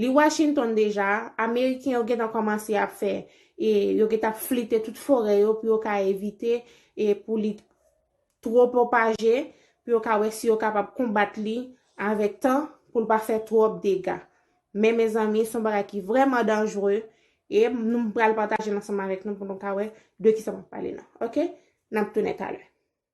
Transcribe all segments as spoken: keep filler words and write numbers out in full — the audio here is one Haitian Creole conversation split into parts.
Li Washington deja, Ameriken yo gentan kòmanse ap fè, e yo gentan ap flite tout forè yo pou yo ka evite, e pou li two pwopaje, pou yo ka wè si yo kapab konbat li avèk tan, pou l pa fè twòp dega. Men, mezanmi, se yon bagay ki vrèman danjere, e nou pral pataje l ansanm avèk nou pou nou ka wè de kisa m ap pale nan. Oke? N ap tounen talè.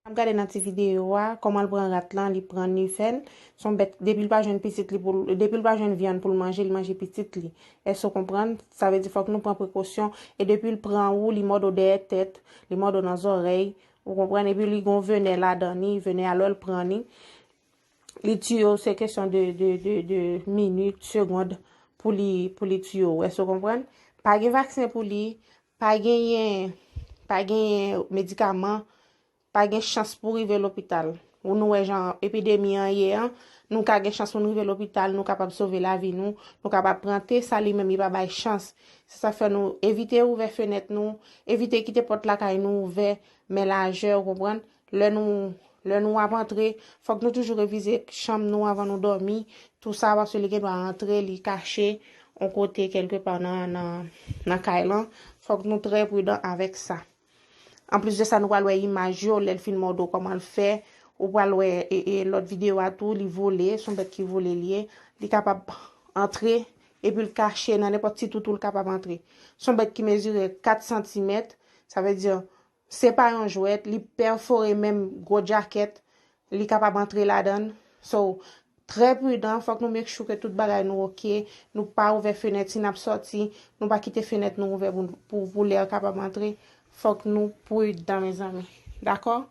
N ap gade nan ti videyo a, kòman l pran rat lan, li pran, li fè l. Se yon bèt, depi l pa jwenn pitit li pou l, depi l pa jwenn vyann pou l manje, li manje pitit li. Èske w konprann? Sa vle di fòk nou pran prekosyon. E depi l pran ou, li mòde w dèyè tèt, li mòde w nan zòrèy, ou konprann? Epi li gon venè ladan li, venè a lè l pran li, li tiye w, se kesyon de, de, de, de minit, segond pou li, pou li tiye w. Èske w konprann? Pa gen vaksen pou li, pa genyen, pa genyen medikaman, pa gen chans pou rive lopital. Ou nou wè jan epidemi an ye an, nou ka gen chans pou nou rive lopital, nou kapab sove lavi nou, nou kapab pran te, sa li menm li pa bay chans. Se sa fè nou evite ouvè fenèt nou, evite kite pòt lakay nou ouvè, men lajè, ou konprann? Lè nou, lè nou ap antre, fòk nou toujou revize chanm nou anvan nou dòmi, tou sa, paske li gen dwa antre, li kache yon kote kèlkepa nan, nan, nan kay lan. Fòk nou trè pridan avèk sa. Anplis de sa, nou pral wè imaj yo, lè l fin mòde w, kòman l fè. Ou pral wè, e, e, lòt videyo a tou, li vole, se yon bèt ki vole li ye. Li kapab antre, epi l kache nan nenpòt ti toutou l kapab antre. Se yon bèt ki mezire kat santimèt, sa vle di, se pa yon jwèt, li pèfore menm gwo djakèt, li kapab antre ladan l. So, trè pridan, fòk nou make sure ke tout bagay nou oke, nou pa ouvè fenèt, si n ap sòti, nou pa kite fenèt nou ouvè pou, pou, pou lè kapab antre. Fòk nou pridan, mezanmi. Dakò?